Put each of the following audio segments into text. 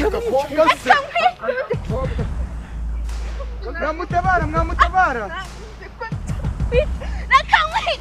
Agakobwa se Mwamutabara, mwamutabara. Reka nkwice.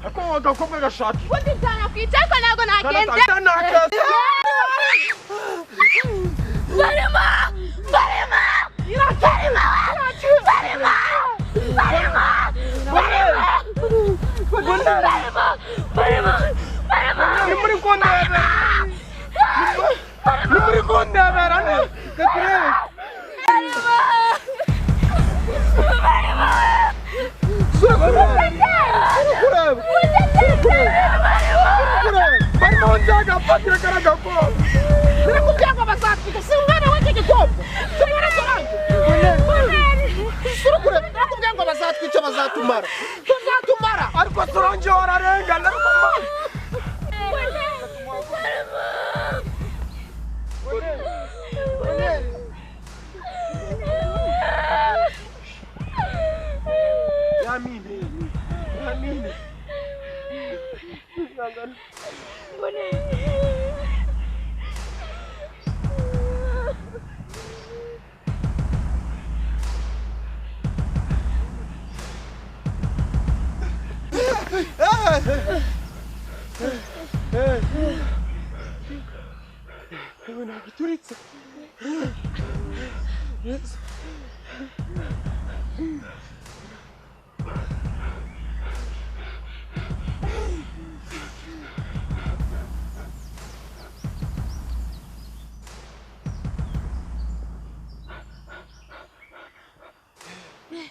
Ako agakobwa gashaka. Ubundi nzanakwica ariko ntabwo nagenze. Karataka. Barimo! Barimo! Barimo! Barimo! Barimo! Barimo! Barimo! Barimo! Barimo! Ni muri kundebera. Ni muri kundebera. Gaturebe. Sura kureba. Barimo nzaga fatira karagakobwa. Nakubwira ngo bazatwika si umwana w'iki gikobwa si umwana Solange. Sura kureba, nakubwira ngo bazatwica, bazatumara, bazatumara. Ariko Solange wararengana ariko mama. Yamine. Yamine. Yewe ntabwo ituritse. Yesu.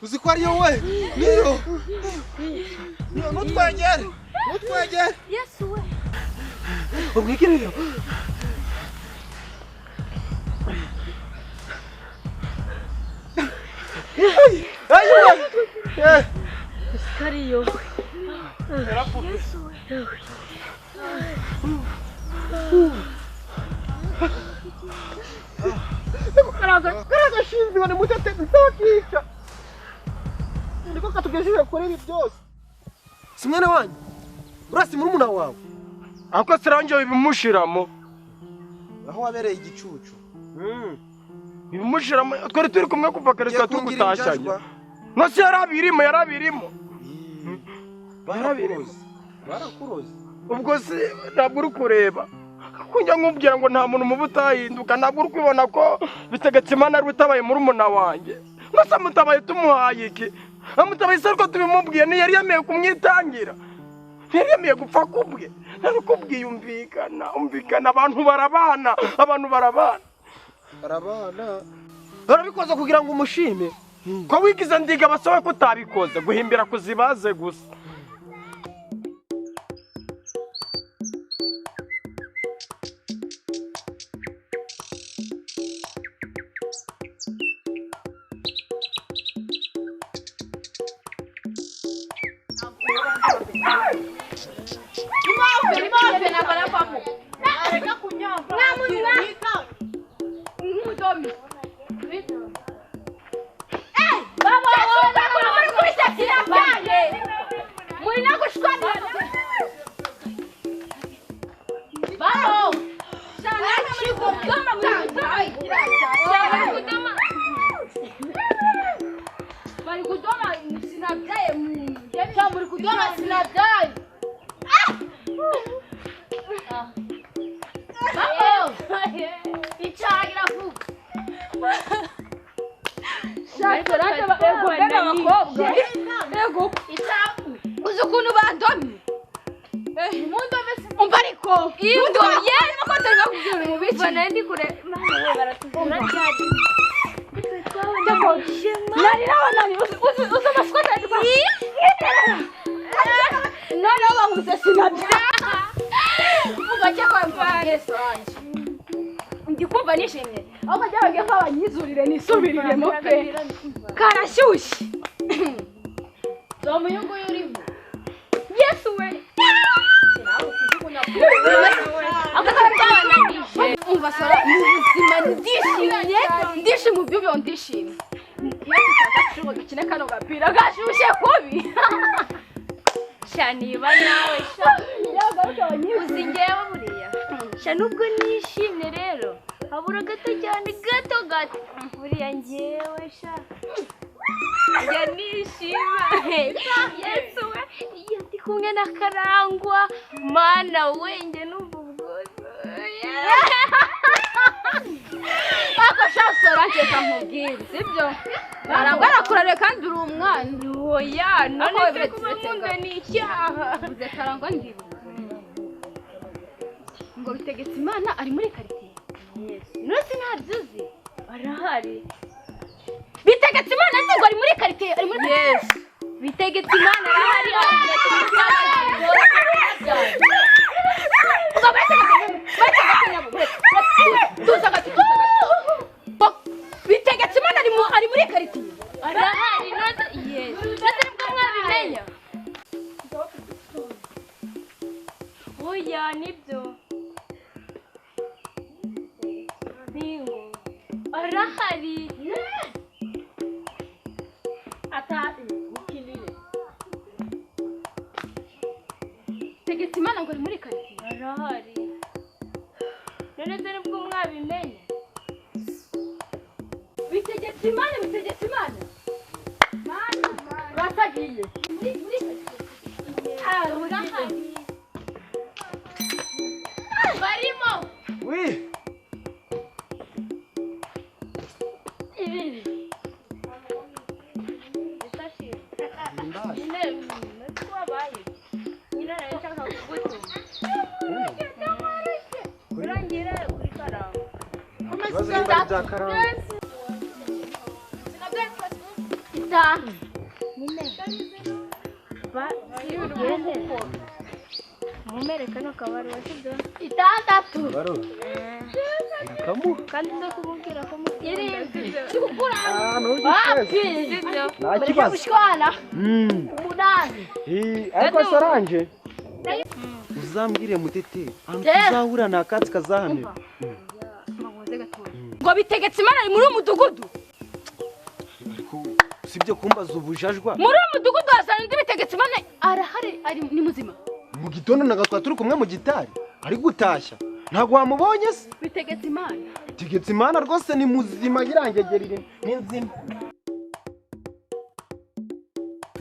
Uzi ko ariyo we? Niyo. Niyo, nutwegere. Nutwegere. Yesu we. Umwigireyo. Ay, Kariyo. Yesu we. Karagashinzwe ni mutete nzakica. Niko katugejeje kuri ibi byose. Si mwene wanyu? Urasi murumuna wawe. Ako Solange bimushiramo. Aho wabereye igicucu. Bimushiramo twari turi kumwe kuva kare Ugiye turi kungira gutashanya. injajwa. No se yarabirimo, yarabirimo. Barakuroze. Barakuroze. Ubwo se ntabwo uri kureba. Kujya nkubwira ngo nta muntu mubi utahinduka, ntabwo uri kubibona ko bitegetse Imana ari utabaye murumuna wanjye. No se amutabaye tumuhaye iki? Amutabaye se ariko tubimubwiye ntiyari yemeye kumwitangira. Ntiyari yemeye gupfa kubwe. Nari umvikana, umvikana abantu barabana, abantu barabana. Barabana. Barabikoze kugira ngo umushime. Ko wigize ndiga basobe ko utabikoze, guhimbira kuzibaze gusa. Nimove, ntabwo navamo. Mwamunywa. Nk'umudomi. Baba, muri kubise sinabyaye. Muri no gushwana. Baba. Muri kudoma, muri kudoma. Bari kudoma sinabyaye. Muri kudoma sinabyaye. Uzi ukuntu bandomye? Umva ariko Ndi kumva nishimye aho bajya bagiye ko abanyizurire nisubiriremo pe karashyushye Tomu uyu nguyu urimo. Yesu we. Umva Sora, mu buzima ndishimye, ndishimye ubyumve ndishimye. Iyo tutagacuba dukine kano gapira gashyushye kubi. Sha niba nawe sha. Uzi ngewe buriya. Sha nubwo nishimye rero. Habura gato cyane gato gato. Buriya njyewe sha. Njya nishima. Yesu we, iyo ndi kumwe na Karangwa, mana we njye numva ubwuzu. Ako sha Solange kamubwira, sibyo? Karangwa arakurare kandi uri umwana. Oya, none se kuba nkunda ni icyaha. Uze Karangwa ndibuze. Ngo bitegetse Imana ari muri quartier. Yes. None se ntabyo uzi? Arahari. Bitegetse Imana ati ngo ari muri quartier, ari muri Yes. Bitegetse Imana arahari. Bitegetse Imana ari muri quartier. Arahari none yes. None nibwo mwabimenya. Oya nibyo. Ningo. Arahari. Ata ukiliye. Tegetse Imana ngo ari muri quartier. Arahari. None se nibwo mwabimenya. Bitegetse Imana, bitegetse Imana. Mana, batagiye. Muri quartier. Arahari. Barimo. Oui. Ibiri. Nyine twabaye. Nyine nashaka kugutuma. Urangira kuri Karangwa. Ikibazo niba bya Karangwa. Itanu. Nyine. Ba ugende. Mumere kano kabaruwa sibyo? Itandatu. Baruwa. Ndakamuha. Kandi uze kumubwira ko mukunda sibyo? Ah, ntugiteze. Sibyo? Nta kibazo. Ushwana. Umunani. Ariko Solange uzambwire Mutete ahantu tuzahura nta katsi kazahamira. Ngo bitegetse Imana ari muri uyu mudugudu. Ariko usibye kumbaza ubujajwa. Muri uyu mudugudu hazana undi bitegetse Imana arahari ari ni muzima. Mu gitondo nagatwa turi kumwe mu gitari ari gutashya. Ntabwo wamubonye se? Bitegetse Imana. Bitegetse Imana rwose ni muzima yirangegera iri ni nzima.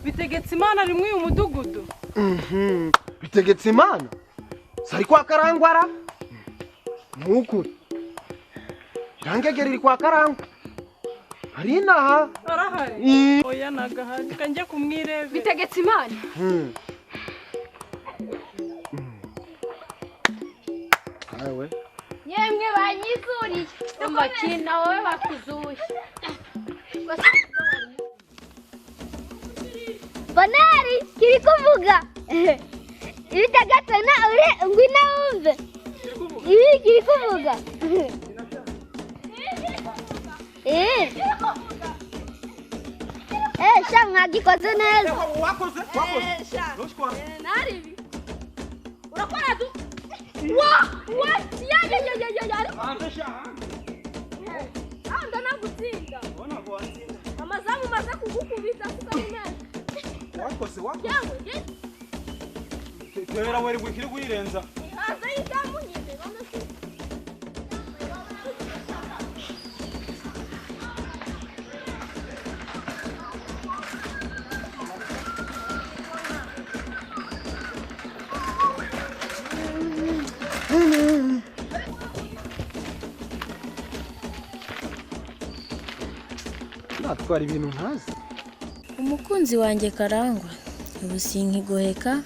Bitegetse Imana ari muri uyu mudugudu. Bitegetse Imana. Sari kwa Karangwa ra? Nukuri. Irangegera iri kwa Karangwa. Ari inaha. Arahari. Oya nagahari. Kanjye kumwirebe. Bitegetse Imana. Awe. Yemwe banyizuriye. Umakina wowe bakuzuye. Bonari kiri kuvuga. Ibitegetse na ure ngwino wumve. Ibi kiri kuvuga. Sha mwagikoze neza. Wakoze? Wakoze. Nari. Urakora du. Wa, wa, ya ya ya ya ya ya. Ah, ndanagutsinda. Amazamu maze kugukubita kukamena. Wakoze, wakoze. Yewe, Tera weri gwikiri guyirenza. Aza izamu nyine. Natwara ibintu ntazi. Umukunzi wanjye Karangwa, ubu sinkigoheka,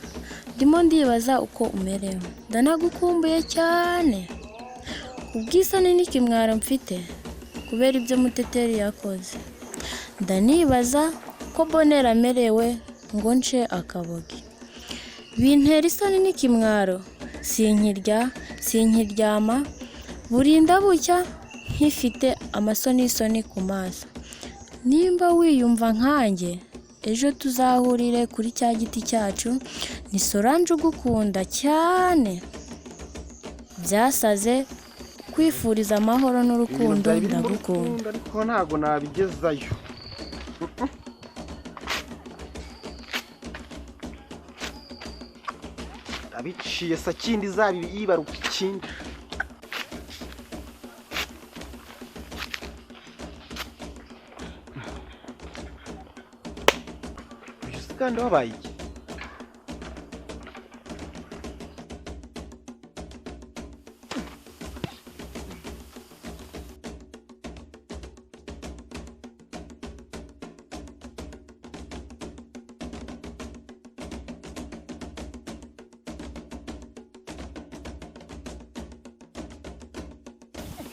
ndimo ndibaza uko umerewe. Ndanagukumbuye cyane. Ubwisane n'ikimwaro mfite kubera ibyo Muteteri yakoze. Ndanibaza ko Bonera amerewe ngo nce akabogi. Bintera isoni n'ikimwaro, sinkirya, sinkiryama, burinda bucya nkifite amasonisoni ku maso. Nimba wiyumva nkanjye, ejo tuzahurire kuri cya giti cyacu, ni Solange ugukunda cyane. Byasaze kwifuriza amahoro n'urukundo, ndagukunda. Ariko ntago nabigezayo. Abiciye sakindi zabi yibaruka ikindi. Se kandi wabaye iki?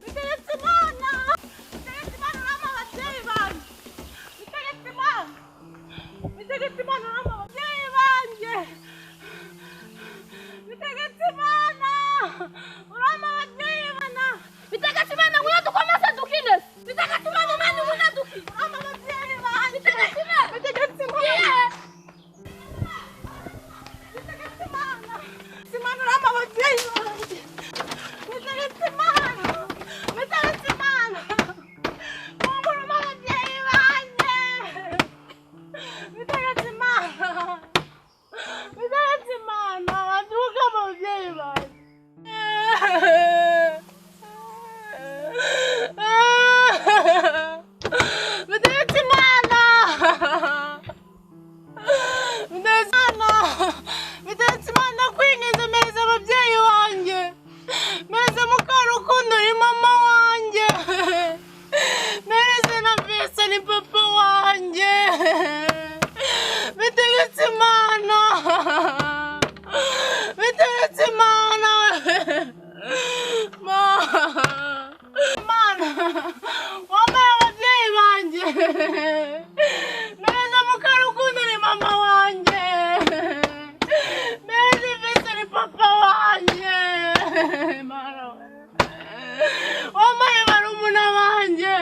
Biteretse Imana! Biteretse Imana urama ababyeyi banjye! Biteretse Imana! Biteretse Imana urama ababyeyi banjye! Biteretse Imana! Urama ababyeyi bana! Bitegetse Imana ngwino dukomeze dukine. Bitegetse Imana mani ngwino dukine. Urama ababyeyi banjye! Bitegetse Imana. Bitegetse Imana! Yeah. Bitegetse Imana! Imana urama ababyeyi banjye! Bitegetse Imana! Bitegetse Imana! Mungu urama ababyeyi banjye! Bitegetse Imana! Bitegetse Imana! Baduka ababyeyi banjye! Bitegetse Imana! Bitegetse Imana! Bitegetse Imana kwinginze mpereza ababyeyi banjye! Mpereza Mukarukundo ni mama wanjye! Mpereze na Vesa ni papa wanjye! Bitegetse Imana! Bitegetse Imana we! Imana! Wambaye ababyeyi banjye! Mpereza Mukarukundo ni mama wanjye! Mpereza Vesa ni papa wanjye! Mana we! Wambaye barumuna banjye!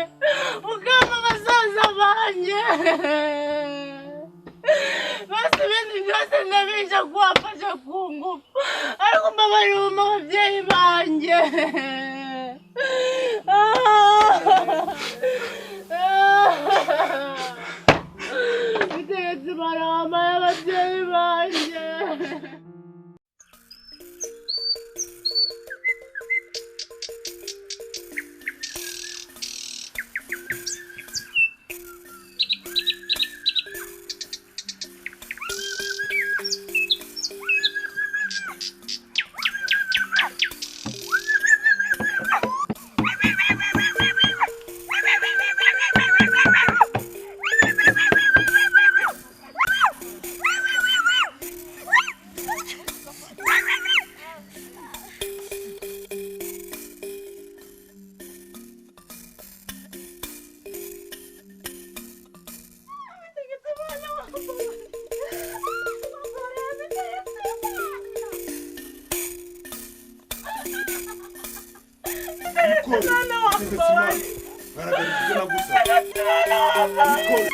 Ukampa basaza banjye! Basi ibindi byose ndabisha kuwafasha ku ngufu ariko mbabarira mu ababyeyi banjye. Bitegetse Imana wambaye ababyeyi banjye. Bikore. Bitegetse Imana. Garagariza ibyo nagusabye. Bikore.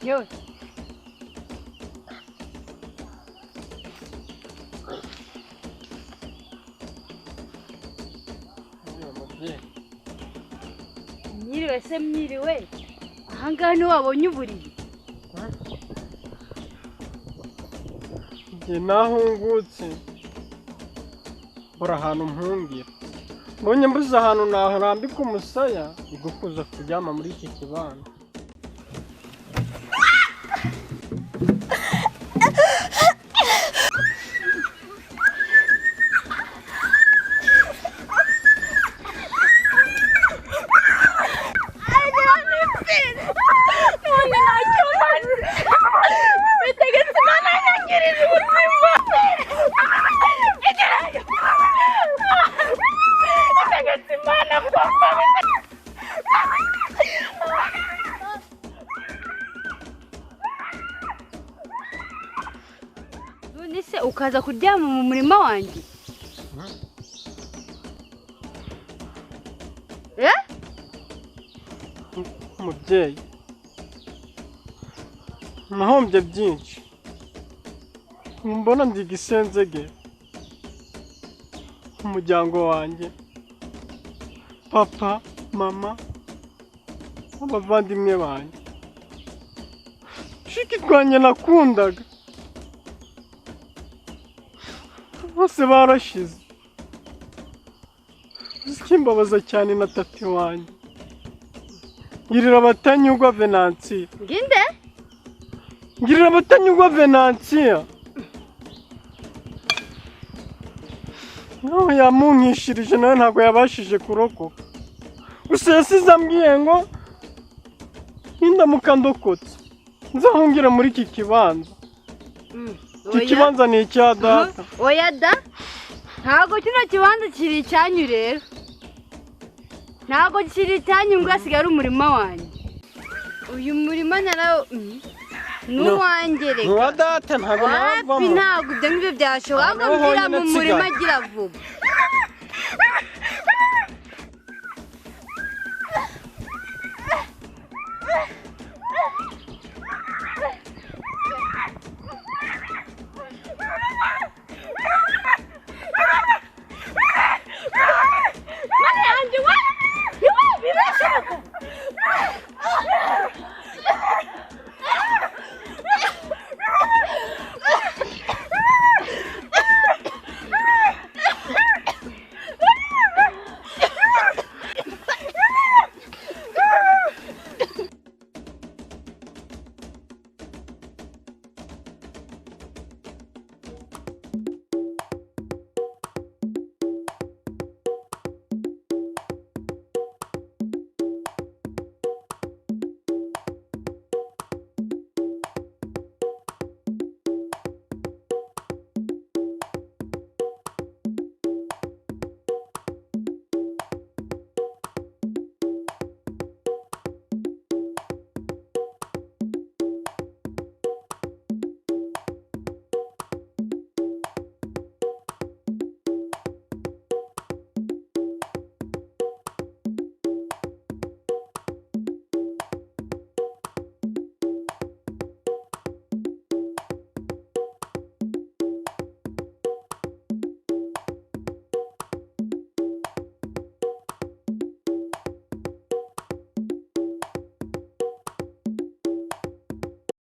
Yewe. Mwiriwe se mwiriwe. Ahangaha niho wabonye uburiri. Njye nahungutse mbura ahantu mpungira, mbonye mbuze ahantu naharambika umusaya, nibwo kuza kuryama muri iki kibanza. None se ukaza kuryama mu murima wanjye? Eh? Umubyeyi, nahombye byinshi, mbona ndi igisenzege, umuryango wanjye, papa, mama, abavandimwe banjye, shiki twanjye nakundaga, bose barashize. Ikimbabaza cyane na tati wanjye, ngirira abatanyugwa Venansiya. Nginde? Ngirira abatanyugwa Venansiya. Nawe yamunkishirije, nawe ntabwo yabashije kurokoka. Gusa yasize ambwiye ngo nindamuka ndokotse nzahungira muri iki kibanza. Iki kibanza ni icya data. Oya da, ntabwo kino kibanza kiri icyanyu rero. Ntabwo kiri icyanyu ngo hasigaye ari umurima wanjye. Uyu murima narawo ni uwanjye reka. Ni uwa data, ntabwo nawavamo. Wapi, ntabwo ibyo ngibyo byashoboka. Ahubwo mvira mu murima gira vuba.